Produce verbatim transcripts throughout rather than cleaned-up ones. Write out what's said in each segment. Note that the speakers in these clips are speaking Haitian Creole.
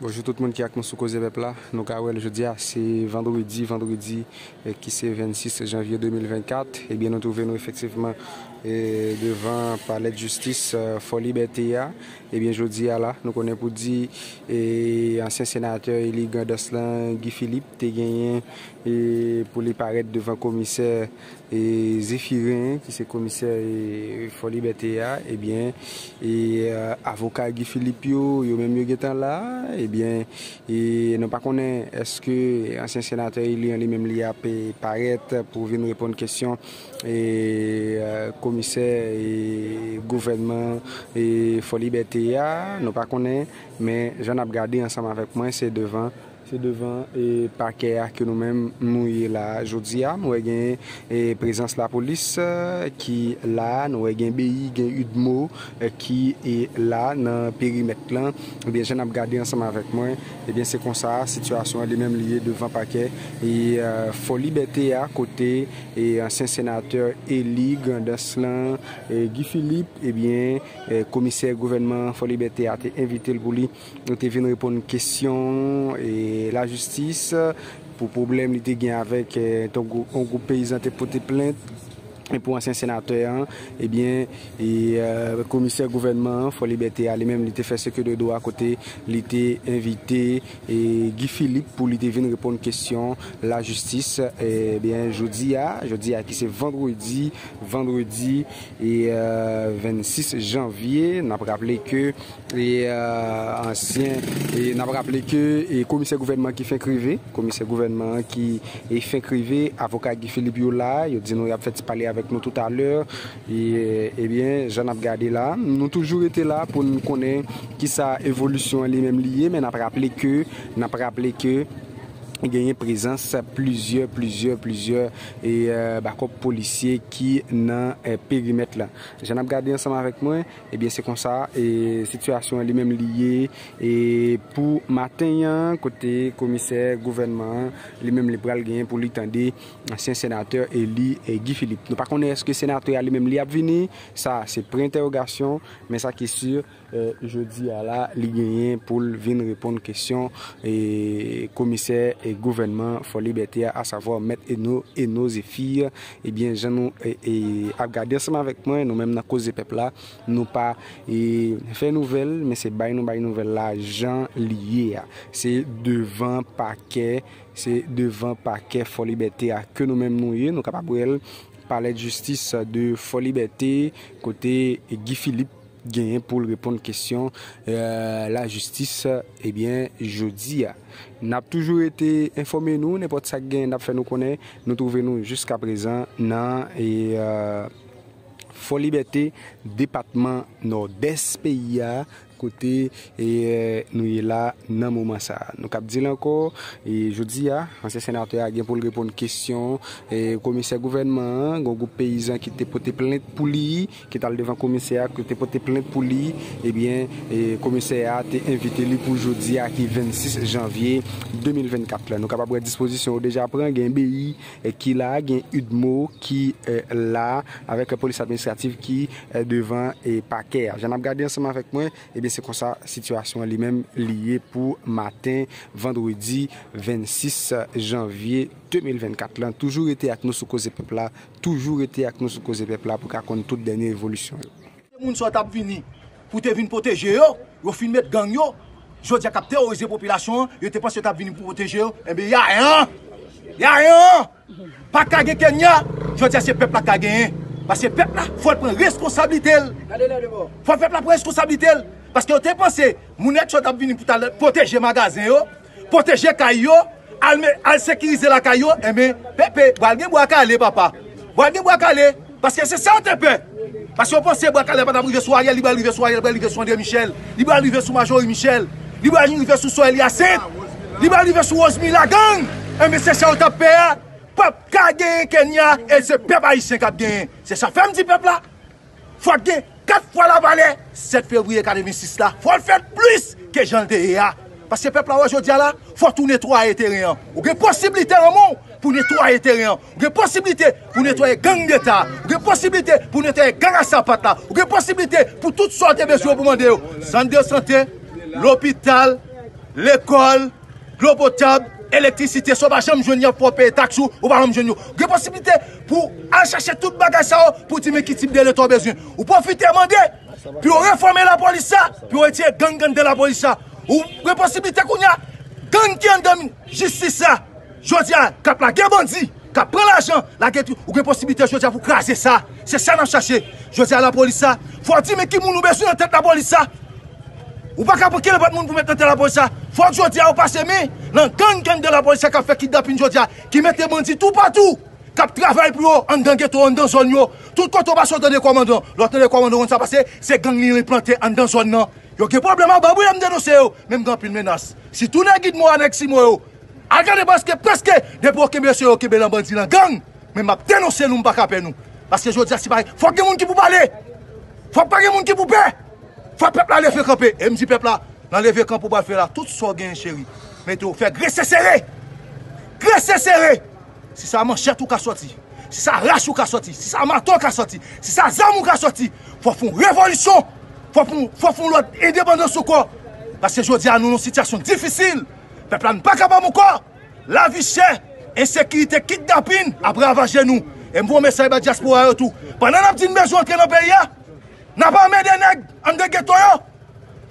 Bonjou tout moun ki ak nou sou Koze Pèp la. Nou ka wè l jodi a, se vandredi, vandredi, eh, ki se vennsis janvye de mil vennkat. Ebyen, nou twouve nou efektivman, eh, devan Palè Jistis, eh, Fò Libète a. Ebyen, jodi a la, nou konnen pou di, eh, ansyen senatè eli Grandans lan, Guy Philippe, te genyen, eh, pou li parèt devan komisè e Zéphirin, ki se komisè e Fò Libète a, ebyen, e, eh, avoka Guy Philippe yo, yo menm yo gentan la, ebyen, e nou pa konnen èske ansyen senatè eli an li menm li ap, eh, parèt pou vin reponn kesyon, e, eh, komisè e gouvènman e Fò Libète a, nou pa konnen, men jan n ap gade ansanm avèk mwen, se devan Se devan, e, pakè a ke nou menm nou ye la a. Jodi a, nou wè gen, e, prezans lapolis, e, ki la a. Nou wè gen B I, gen udmo, e, ki, e, la nan perimèt lan. Ebyen, jan n ap gade ansanm avèk mwen, ebyen, se konsa sitiyasyon an li menm li ye devan pakè, e, e, Fò Libète a, kote, e, ansyen senatè eli Grandans lan, e, Guy Philippe, ebyen, e, komisè gouvènman Fò Libète a te envite l pou li Yo te vin reponn kesyon, e, lajistis pou pwoblèm li te gen avèk, e, yon gwoup, yon gwoup peyizan te pote plent e pou ansyen senatè an, ebyen, e, e, komisè gouvènman an, Fò Libète a, li menm, li te fè seke de dwa kote li te envite, e, Guy Philippe pou li te vin reponn kesyon lajistis, e, ebyen, jodi a, jodi a ki se vandredi, vandredi, e, e, vennsis janvye, n ap raple ke E, e, ansyen, e n ap raple ke, e, komisè gouvènman ki fenk rive, komisè gouvènman an ki, e, fenk rive, avoka Guy Philippe yo la, yo di nou y ap fè ti pale avèk nou toutalè. E, e, ebyen, jan n ap gade la, nou toujou rete la pou n konnen kisa evolisyon an li menm li ye, men n ap raple ke, n ap raple ke genyen prezans plizyè, plizyè, plizyè, e, e, bakòp polisye ki nan, e, perimèt la. Jan n ap gade ansanm avèk mwen, Ebyen, se konsa, e, sitiyasyon an li menm li ye, e, pou maten an, kote komisè gouvènman an, li menm li pral genyen pou li tande ansyen senatè eli, e, Guy Philippe. Nou pa konnen èske senatè a li menm li ap vini, sa se pwen entèwogasyon, men sa ki si, e, jodi a la, li genyen pou l vin reponn kesyon, e, komisè, e, gouvènman Fò Libète a, asavwa Mèt Eno, Eno Zéphir. Ebyen, jan nou, e, e, ap gade ansanm avèk mwen, nou menm nan Koze Pèp la, nou pa, e, fè nouvèl, men se bay nou bay nouvèl la jan li ye a. Se devan pakè, se devan pakè Fò Libète a ke nou menm nou ye. Nou kapab wè l Palè Jistis de Fò Libète, kote Guy Philippe genyen pou l reponn kesyon, e, lajistis, ebyen, jodi a. N ap toujou rete enfòme nou, nenpòt sa k genyen, n ap fè nou konnen. Nou twouve nou jiskaprezan nan, e, e, Fò Libète, depatman Nòdès peyi a, kote, e, e, nou ye la nan moman sa a. Nou k ap di l ankò, e, jodi a, ansyen senatè a gen pou l reponn kesyon, e, komisè gouvènman an, gen yon gwoup peyizan ki te pote plent pou li, ki t al devan komisè a, ki te pote plent pou li, ebyen, e, komisè a te envite li pou jodi a ki vennsis janvye de mil vennkat la. Nou kapab wè dispozisyon yo deja pran, gen B I, e, ki la, gen udmo ki, e, la, avèk polis administratif ki, e, devan, e, pakè a. Jan n ap gade ansanm avèk mwen, ebyen, se konsa sitiyasyon an li menm li ye pou maten vandredi vennsis janvye de mil vennkat lan. Toujou rete ak nou sou Koze Pèp la, toujou rete ak nou sou Koze Pèp la pou w ka konn tout dènye evolisyon yo. Moun sa yo t ap vini pou te vin pwoteje yo, yo fin met gang yo, jodi a k ap teworize popilasyon an, yo te panse yo t ap vini pou pwoteje yo, enben, y a rien! Y a rien! Pa ka gen Kenya, jodi a se pèp la k ka genyen. Paske pèp la, fò l pran reskonsablite l. Fò pèp la pran reskonsablite l. Paske yo te panse, moun nèg sa yo t ap vini pou t al pwoteje magazen yo, pwoteje kay yo, al, al sekirize lakay yo, enben, pepe, pral gen bwa kale, papa. Pral gen bwa kale, paske se sa yo te pè. Paske yo panse bwa kale pa t ap rive sou Ariel, li pral rive sou Ariel, li pral rive sou André Michel, li pral rive sou Majorie Michel, li pral rive sou Sorel Hyacinthe, li pral rive sou Rosemary Lagang. Enben, se sa yo t ap pè a. P ap ka genyen Kenya, e se pèp ayisyen k ap genyen. Se sa fè m di pèp la, fò gen kat fwa lavalè sèt fevriye katrevensis la. Fò l fèt plis ke jan l te ye a. Paske pèp la wè jodi a la, fò tou netwaye teren an. Ou gen posiblite nan men w pou netwaye teren an. Ou gen posiblite pou netwaye gang deta. Ou gen posiblite pou netwaye gang a sapat la. Ou gen posiblite pou tout sa w te bezwen pou mande yo. Sant de sante, lopital, Lekòl, dlo potab, elektrisite, sa w pa janm jwenn, y ap fè w peye taks ou, ou pa janm jwenn yo. Gen posiblite pou al chache tout bagay sa yo, pou di men ki tip de leta w bezwen. Ou pwofite mande pou yo refòme lapolis sa, pou yo retire gang ki anndan lapolis sa. Ou gen posiblite kounye a, gang ki anndan jistis la, jodi a, k ap lage bandi, k ap pran lajan, lage tout, ou gen posiblite jodi a pou kraze sa. Se sa n ap chache. Jodi a, lapolis sa, fò w di men ki moun ou bezwen nan tèt lapolis sa. Ou pa ka pran kenenpòt moun pou met nan tèt lapolis sa. Fòk jodi a ou pase men nan gang ki anndan lapolis sa k ap fè kidnapin jodi a, ki mete bandi toupatou, k ap travay pou yo anndan geto, anndan zòn yo. Tout kote w pase w tande kòmandan. Lè w tande kòmandan konn sa pase, se gang li, li plante anndan zòn nan. Yo gen pwoblèm anba wi, lè m denonse yo, men m gen anpil menas. Sitou nèg Idmo a, nèg Simo yo. Al gade paske prèske depi yo kenbe mesye yo, kenbe nan bandi, nan gang. Men m ap denonse nou, m pa ka pè nou. Paske jodi a, si pa, fòk gen moun ki pou pale. Fòk pa gen moun ki pou pè. Fòk pèp la leve kanpe. E m di pèp la, nan leve kanpe w pral fè la, tout sa w genyen, cheri, mete w, fè grese sere. Grese sere. Si sa manchèt ou ka sòti, si sa rach ou ka sòti, si sa mato ou ka sòti, si sa zam ou ka sòti, fò fè yon revolisyon. Fò fè yon, fò fè yon lòt endepandans ankò. Paske jodi a, nou nan yon sitiyasyon difisil. Pèp la, nou pa kapab ankò. Lavi chè, ensekirite, kidnapin ap ravaje nou. E m voye mesaj ba dyaspora yo tou. Pandan n ap di n bezwen antre nan peyi a, n ap ame de nèg anndan geto yo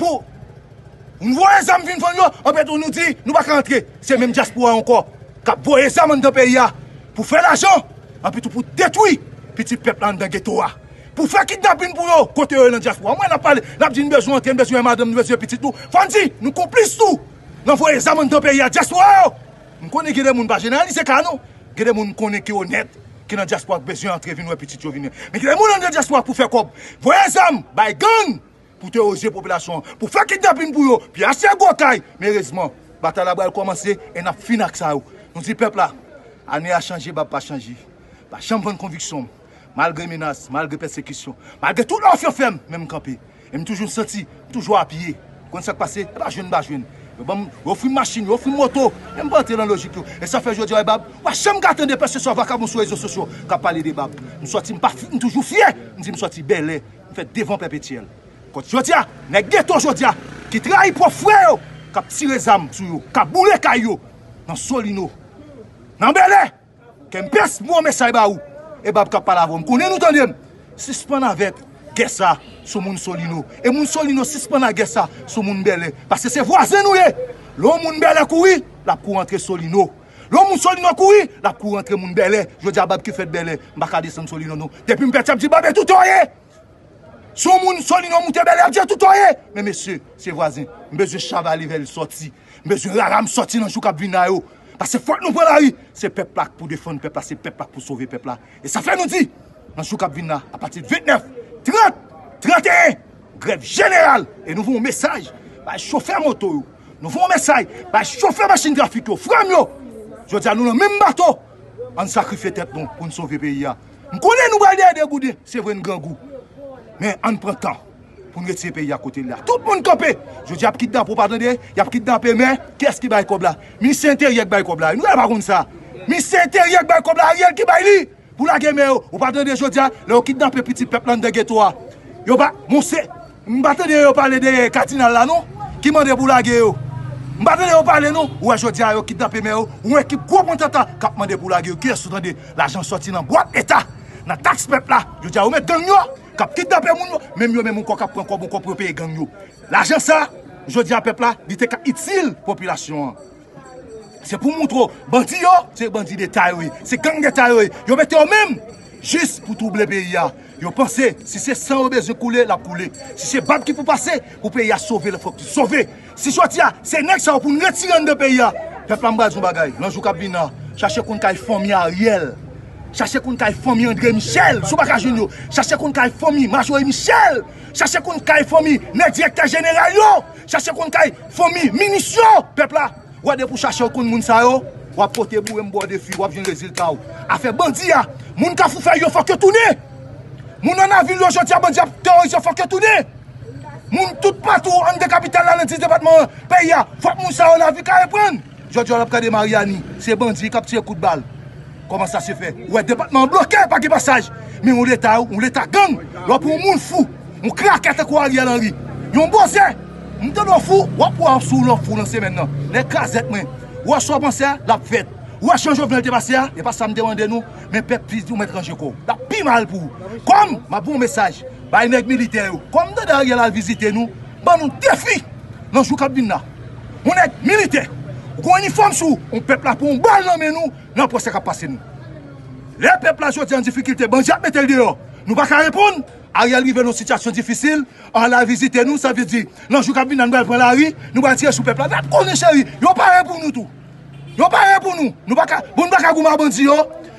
pou n voye zam vin fann yo, anpi tou nou di nou pa ka antre. Se menm dyaspora yo ankò k ap voye zam anndan peyi a pou fè lajan, anpi tou pou detwi pitit pèp la anndan geto a. Pou fè kidnapin pou yo, kote yo ye nan dyaspora. Mwen n ap pale, n ap di n bezwen antre, n bezwen wè madanm, n bezwen pitit nou. Fò n di, nou konplis tou nan voye zam anndan peyi a, dyaspora yo. M konnen gen de moun, pa jeneralize ka non. Gen de moun m konnen ki onèt, ki nan dyaspora, k bezwen antre vin wè pitit yo vini. Men gen de moun anndan dyaspora pou fè kòb. Voye zam, bay gang, pou teworize popilasyon an, pou fè kidnapin pou yo, pou achte gwo kay. Men erezman, batay la pral kòmanse e n ap fini ak sa yo. Nou di pèp la, ane a chanje, bab pa chanje. Pa janm vann konviksyon m. Malgre menas, malgre pèsekisyon, malgre tout lòf yo fè m, men m kanpe. E m toujou santi, m toujou apiye. Konn sa k pase, e pa jwenn m pa jwenn. Yo ban m, yo ofri m machin, yo ofri m moto, men m pa antre nan lojik yo. E sa fè jodi a, bab, w pa janm ka tande pèseswa vakabon sou rezo sosyo k ap pale de bab. M sòti, m pa fi-, m toujou fyè, m di m sòti bèlè, m fèt devan Pèpetyèl. Kot jodi a, nèg geto jodi a, ki trayi pwòp frè yo, k ap tire zam sou yo, k ap boule kay yo, nan Solino, nan bèlè. Kempes, m voye mesaj ba ou. E bab k ap pale avè w, m konnen nou tande m. Sispann avèk gè sa sou moun Solino. E moun Solino, sispann ak gè sa sou moun bèlè. Paske se vwazen nou ye. Lè yon moun bèlè kouri, l ap kouri antre Solino. Lè yon moun Solino kouri, l ap kouri antre moun bèlè. Jodi a, bab ki fèt bèlè, m pa ka desann Solino non. Depi m pèt, y ap di bab e tout ou ye. Si yon moun Solino moute bèlè, y ap di e tout ou ye. Men mesye, se vwazen. M bezwen chavale vè l sòti. M bezwen rara m sòti nan jou k ap vin la yo. Paske fòk nou pran lari. Se pèp la k pou defann pèp la, se pèp la k pou sove pèp la. E sa fè nou di, nan jou k ap vin la, apati de vennèf, trant, tranteyen, grèv jeneral. E nou voye yon mesaj bay chofè moto yo. Nou voye yon mesaj bay chofè machin trafik yo, frè m yo. Jodi a, nou nan menm bato. Ann sakrifye tèt nou pou n sove peyi a. M konnen nou pral dèyè degouden, se vre n grangou. Men ann pran tan pou n retire peyi a kote l ye a. Tout moun kanpe. Jodi a y ap kidnape w, pa tande, y ap kidnape mè. Kiyès ki bay kòb la? Ministè Enteryè k bay kòb la. Nou pa konn sa. Ministè Enteryè k bay kòb la, Ariel ki bay li pou lage mè yo. Ou pa tande jodi a, lè yo kidnape pitit pèp la anndan geto a, yo pa, monse, m pa tande yo pale de kadinal la non, ki mande pou lage yo. M pa tande yo pale non. Ou wè jodi a yo kidnape mè yo, yon ekip gwo pwantata k ap mande pou lage yo. Kiyès ou tande? Lajan sòti nan bwat leta, nan taks pèp la. Jodi a yo met gang yo k ap kidnape moun yo, menm yo menm ankò k ap pran kòb ankò pou yo peye gang yo. Lajan sa, jodi a pèp la, li te ka itil popilasyon an. Se pou montre w, bandi yo, se bandi deta yo ye, se gang deta yo ye. Yo mete yo menm jis pou twouble peyi a. Yo panse, si se san yo bezwen koule, l ap koule. Si se bab ki pou pase, pou peyi a sove, l fòk li sove. Si jodi a, se nèg sa yo pou n retire anndan peyi a. Pèp la, m pral di yon bagay, nan jou k ap vin la, chache konn kay fanmi Ariel. Chache konn kay fanmi André Michel, si w pa ka jwenn yo. Chache konn kay fanmi Majorie Michel. Chache konn kay fanmi nèg direktè jeneral yo. Chache konn kay fanmi minis yo. Pèp la, w ap depi w chache w konn moun sa yo, w ap pote boure m ba w defi, w ap jwenn rezilta w. Afè bandi a, moun Kafou Fèy yo fòk yo tounen. Moun nan lavil yo jodi a, bandi ap teworize, fòk yo tounen. Moun tout patou anndan kapital la, nan dis depatman peyi a, fòk moun sa yo lavi ka reprann. Jodi a, w ap gade Mariani, se bandi k ap tire kout bal. Kòman sa se fè? Ou wè depatman an bloke, pa gen pasaj. Men yon leta, yon leta gang. Lè w pran yon moun fou, yon krakè tankou Ariel Henry, yon bozè, M tande w fou, w ap wè w sou lòt fou nan semèn nan. Nèg kazèk mwen. Ou wè sa w panse a, l ap fèt. Ou wè jan Jovenel te pase a, e pa sa m te mande nou, men pèp fi di w mèt ranje kò w. L ap pi mal pou ou. Kòm, m ap voye yon mesaj bay nèg militè yo. Kòm m tande Ariel al vizite nou, ban nou defi nan jou k ap vin la. Yon nèg militè, ou gen yon inifòm sou ou, yon pèp la pran yon bal nan men nou, nan pwosè k ap pase nou. Lè pèp la jodi an difikilte, bandi ap mete l deyò. Nou pa ka reponn. Ariel rive nan yon sitiyasyon difisil, al vizite nou, sa vle di, nan jou k ap vin la, nou pral pran lari, nou pral tire sou pèp la. N ap konnen, cheri, yo pare pou nou tou. Yo pare pou nou. Nou pa ka, bon, nou pa ka goumen ak bandi yo.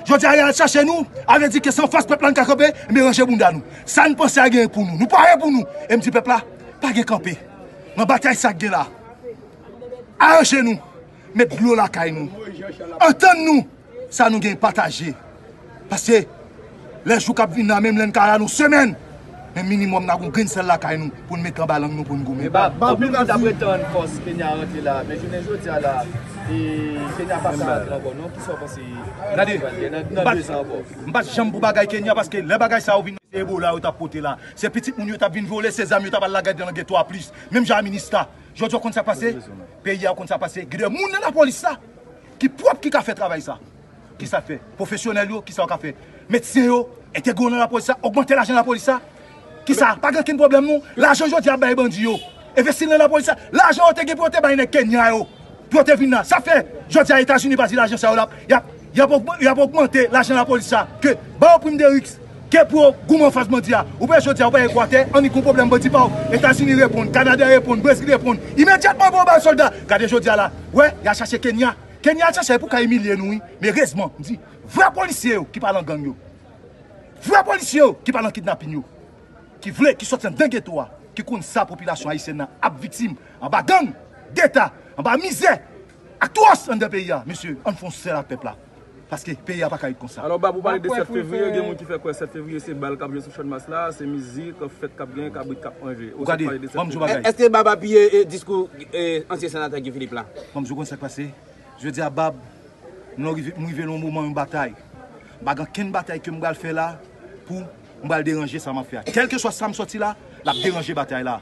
Jodi a, y al chache nou, a vle di ke se anfas pèp la n ka kanpe, men ranje bounda nou. Sa n panse a genyen pou nou. Nou pare pou nou. E m di pèp la, pa gen kanpe. Nan batay sa k gen la, aranje nou. Met dlo lakay nou. Antann nou. Sa nou gen pataje. Paske lè jou k ap vin nan, menm lè n ka la nou semèn, men minimòm n a gon grenn sèl lakay nou pou n met anba lang nou pou n goumen. Men Bab, anpil moun t ap ret tann fòs Kenya rantre la, men jounen jodi a la, e, Kenya pa ka rantre ankò non. Kisa w panse? Gade, nan, nan de zan ankò. M pa t janm pou bagay Kenya, paske lè bagay sa yo vin, se Ebola yo t ap pote la. Se pitit moun yo t ap vin vole, se zam yo t ap al lage nan geto a plis. Menm jan a Minista. Jodi a w konn sa k pase? Peyi a w konn sa k pase? Gen de moun nan lapolis la ki pwòp ki ka fè travay sa. Kisa fè? Pwofesyonèl yo, kisa yo ka fè? Medsen yo, entegre yo nan lapolis la, ogmante lajan lapolis la. Kisa? Pa gen okenn pwoblèm non. Lajan jodi a bay bandi yo. Envesti nan lapolis la. Lajan yo te gen pou yo te bay nèg Kenya yo. Pou yo te vin la. Sa fè, jodi a Etazini pa di lajan sa yo l ap, y ap, y ap, y ap ogmante lajan lapolis la. Ke ba yo prim de risk. Ke pou yo goumen anfas bandi a. Ou pa wè jodi a, ou pa Ekwatè, annik gon pwoblèm bandi pa w. Etazini reponn, Kanada reponn, Brezil reponn. Imedyatman pou yo ba yo sòlda. Gade jodi a la. Wè, y al chache Kenya. Kenya al chache pou ka imilye nou, wi. Men erezman, m di, vrè polisye yo ki pa nan gang yo. Vrè polisye yo ki pa nan kidnapin yo. Ki vle, ki sòti anndan geto a, ki konn sa popilasyon ayisyèn nan ap viktim anba gang, deta, anba mizè atwòs anndan peyi a. Mesye, ann fè yon sèl ak pèp la. Paske peyi a pa ka ret konsa. Alò, Bab, ou pale de sèt fevriye, gen moun ki fè kwè sèt fevriye se bal k ap jwe sou Channmas la, se mizik, fèt k ap genyen, kabrit k ap manje. Ou gade, ban m di w bagay. Èske Bab apiye, e, diskou, e, ansyen senatè Guy Philippe la? Ban m di w konn sa k pase. Jodi a, Bab, nou rive, m rive nan yon moman yon batay. M pa gen okenn batay ke m pral fè la pou m pral deranje sa m ap fè a. Kèlkeswa sa m sòti la, l ap deranje batay la.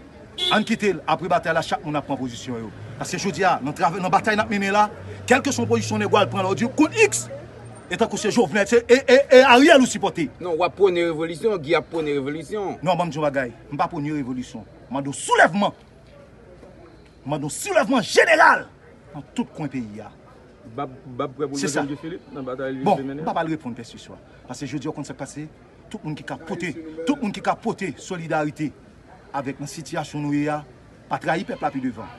Ann kite l, apre batay la, chak moun ap pran pozisyon yo. Paske jodi a, nan travè, nan batay n ap mennen la, kèlkeswa yon pozisyon nèg ou al pran la, ou di kont X, e tankou se Jovenel, se, e, e, e Ariel ou sipòte. Non, w ap pwone revolisyon, Guy ap pwone revolisyon. Non, ban m di w yon bagay, m pa pwone revolisyon. M mande w soulèvman. M mande yon soulèvman jeneral nan tout kwen peyi a. Bab, Bab prè pou l jwenn Guy Philippe nan batay li vle mennen an? Bon, m pa pral reponn pèseswa. Paske jodi a, w konn sa k pase? Tout moun ki ka pote, tout moun ki ka pote solidarite avèk nan sitiyasyon nou ye a, pa trayi pèp la pi devan.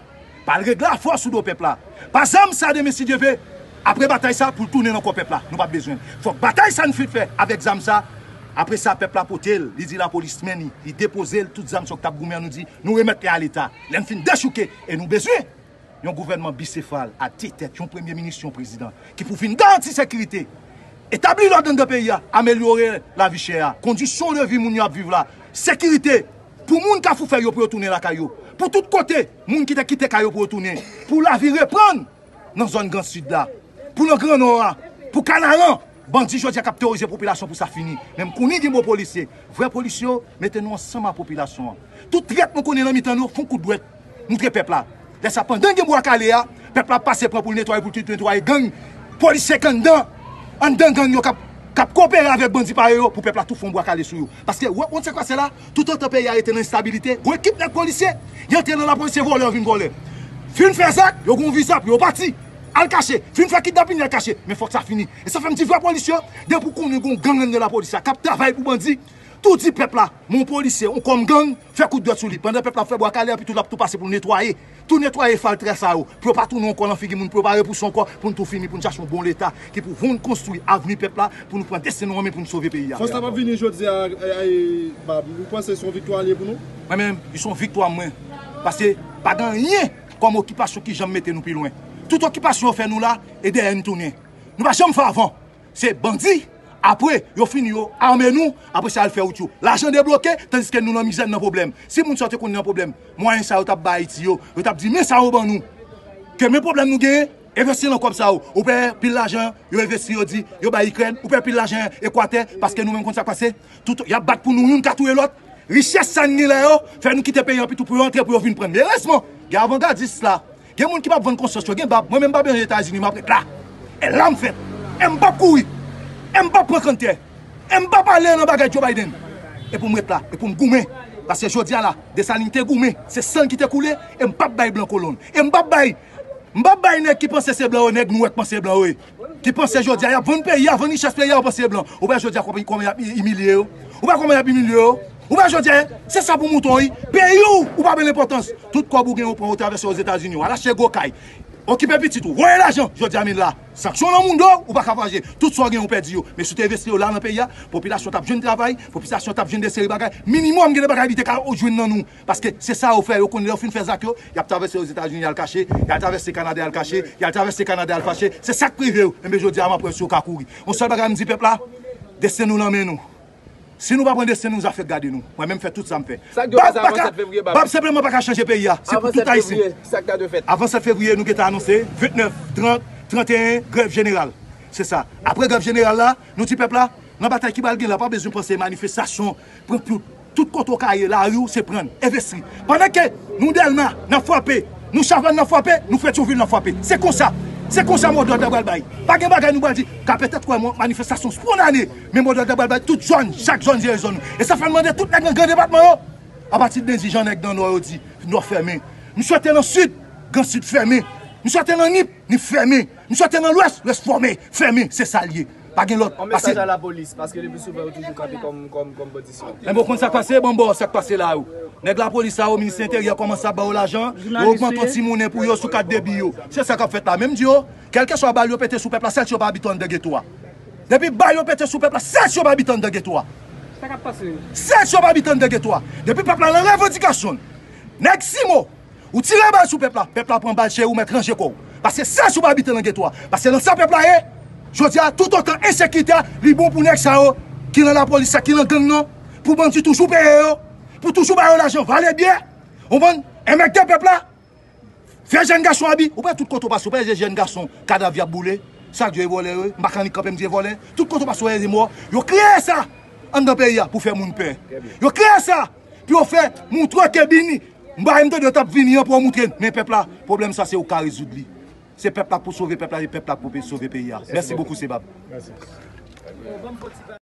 Pa al regle afè w sou do pèp la. Pa zam sa demen, si Dye ve, apre batay sa, pou l tounen nan kò pèp la. Nou p ap bezwen l. Fòk batay sa n fin fè avèk zam sa. Apre sa, pèp la pote l, li di lapolis men li, li depoze l, tout zam sa yo k t ap goumen an, nou di, nou remèt li a Leta. Lè n fin dechouke, e nou bezwen yon gouvènman bisefal a de tèt, yon premye minis, yon prezidan, ki pou vin garanti sekirite, etabli lòd anndan peyi a, amelyore lavi chè a, kondisyon de vi moun yo ap viv la, sekirite pou moun Kafou Fèy yo pou yo tounen lakay yo, pou tout kote moun ki te kite kay yo pou yo tounen, pou lavi reprann nan zòn Gran Sid la, pou nan Gran Nò a, pou Kanaran. Bandi jodi a k ap teworize popilasyon pou sa fini. Men m konnen gen bon polisye. Vrè polisye yo, mete nou ansanm ak popilasyon an. Tout trèt nou konnen nan mitan nou, fè yon kout dwèt, moutre pèp la. Lè sa, pandan gen bwa kale a, pèp la ap pase pran pou l netwaye, pou l tout netwaye gang, polisye k anndan, anndan gang yo k ap, k ap koopere avèk bandi parèy yo, pou pèp la tou fè yon bwa kale sou yo. Paske, w, w konn sa k pase la? Toutotan peyi a rete nan enstabilite, gon ekip nèg polisye, y antre nan lapolis, se vòlè yo vin vòlè. Fin fè zak, yo gon viza pou yo pati. Al kache. Fin fè kidnapin, y al kache. Men fòk sa fini. E sa fè m di vrè polisye yo, depi w konnen gon gang anndan lapolis la, k ap travay pou bandi, tou di pèp la, men yon polisye, yon kòm gang, fè kout dwèt sou li. Pandan pèp la ap fè bwa kale, epi tou l ap tou pase pou l netwaye. Tou netwaye faltrè sa yo. Pou yo pa tounen ankò nan figi moun, pou yo pa repouse ankò, pou n tou fini, pou n chache yon bon Leta ki pou vin konstwi avni pèp la, pou nou pran desten nou an men pou n sove peyi a. Fòs la p ap vini jodi a, e, e, Bab, ou panse se yon viktwa li ye pou nou? Mwen menm, li se yon viktwa mwen. Paske pa gen anyen kòm okipasyon ki janm mete nou pi lwen. Tout okipasyon yo fè nou la, e dèyè n tounen. Nou pa janm fè avan. Se bandi. Apre, yo fini, yo ame nou. Apre sa, y al fè wout yo. Lajan debloke, tandiske nou nan mizè, n nan pwoblèm. Si moun sa yo te konn nan pwoblèm, mwayen sa yo t ap bay Ayiti yo, yo t ap di, men sa yo ban nou. Ke men pwoblèm nou genyen, envesti nan kòb sa yo. Ou pè pil lajan, yo envesti, yo di, yo bay Ikrèn. Ou pè pil lajan Ekwatè, paske nou menm konn sa k pase. Tout, y ap bat pou nou, youn ka touye lòt. Richès sa n gen la yo, fè nou kite peyi an pitou pou yo antre, pou yo vin pran n. Men erezman, gen avangadis la. Gen moun ki p ap vann konsyans yo, gen bab. Mwen menm m p ap al Etazini, m ap ret la. E la m fèt. E m p ap kouri. E m p ap pran kanntè. E m p ap ale nan bagay Joe Biden. E pou m ret la, e pou m goumen. Paske jodi a la, Desalin te goumen, se san l ki te koule, e m p ap bay blan kolon. E m p ap bay, m p ap bay nèg ki panse se blan yo, nèg nwè k panse blan yo ye. Ki panse jodi a y ap vann peyi a, vann richès peyi a, yo panse blan. Ou wè jodi a kòman, kòman y ap imilye yo? Ou wè kòman y ap imilye yo? Ou wè jodi a, se sa pou mouton, wi. Peyi w, ou pa bay l enpòtans. Tout kòb ou gen, ou pran, ou travèse Ozetazini, ou al achte gwo kay. Okipe pitit ou, voye lajan. Jodi a, men la, sanksyon nan moun do, ou pa ka vaje. Tout sa w gen, ou pèdi yo. Men si w te envesti yo la nan peyi a, popilasyon t ap jwenn travay, popilasyon t ap jwenn de seri bagay. Minimòm, gen de bagay li te ka jwenn nan nou. Paske se sa yo fè, yo konn lè yo fin fè zak yo, y ap travèse Ozetazini, y al kache, y al travèse Kanada, y al kache, y al travèse Kanada, y al kache. Se sa k rive yo. Enben, jodi a, m ap wè si yo ka kouri. Yon sèl bagay m di pèp la, desten nou nan men nou. Si nou pa pran desten nou, zafè k gade nou. Mwen menm fè tout sa m fè. Sa k dwe fèt avan sèt fevriye, Bab? Bab senpleman pa ka chanje peyi a. Se pou tout Ayisyen. Avan sèt fevriye, sa k ta dwe fèt? Avan sèt fevriye, nou gentan anonse vennèf, trant, tranteyen, grèv jeneral. Se sa. Apre grèv jeneral la, nou di pèp la, nan batay ki pral gen la, pa bezwen panse manifestasyon, pran plout. Tout kote w ka ye, lari w, se pran, envesti. Pandan ke nou Dèlma, n ap frape, nou Chavann, n ap frape, nou Petyonvil, n ap frape. Se konsa. Se konsa modòd la pral bay. Pa gen bagay nou pral di, ka petèt wè manifestasyon spondane, men modòd la pral bay tout zòn, chak zòn jere zòn nou. E sa fè n mande tout nèg nan gran depatman yo, apati de lendi jan nèg nan Nò yo di, Nò fèmen. M swete nan Sid, Gran Sid fèmen. M swete nan Nip, Nip fèmen. M swete nan Lwès, Lwès fòme, fèmen. Se sa l ye. Pa gen lòt. Yon mesaj a lapolis, paske le pli souvan yo toujou kanpe kòm, kòm, kòm bandi. Enben, w konn sa k pase? Ban m ba w sa k pase la yo. Nèg lapolis sa yo, Ministè Enteryè kòmanse ap ba yo lajan, yo ogmante yon ti monnen pou yo sou kat debi yo. Se sa k ap fèt la. Men m di yo, kèlkeswa bal yo pete sou pèp la, sèl si yo pa abite anndan geto a. Depi bal yo pete sou pèp la, sèl si yo pa abite anndan geto a. Sa k ap pase? Sèl si yo pa abite anndan geto a. Depi pèp la nan revandikasyon l, nèg Simo, ou tire bal sou pèp la, pèp la pran bal, cheri, ou mèt ranje kò w. Paske sèl si w pa abite nan geto a. Paske nan sa pèp la ye, jodi a, toutotan ensekirite a, li bon pou nèg sa yo ki nan lapolis la, ki nan gang nan, pou bandi toujou peye yo, pou toujou ba yo lajan, vale byen. Ou konprann? Enmègde pèp la, fè jèn gason abi. Ou pa wè tout kote w pase, ou pa wè jèn gason, kadav y ap boule. Sa k di yo, e vòlè yo ye? M pa ka annik kanpe m di e vòlè. Tout kote w pase, w wè e mò. Yo kreye sa anndan peyi a pou fè moun pè. Yo kreye sa pou yo fè moutre ke bini. M pa wè m tande yo t ap vini an pou yo moutre n. Men pèp la, pwoblèm sa se ou k ka rezoud li. Se pèp la pou sove pèp la, e pèp la pou pe-, sove peyi a. Mèsi bokou, se Bab.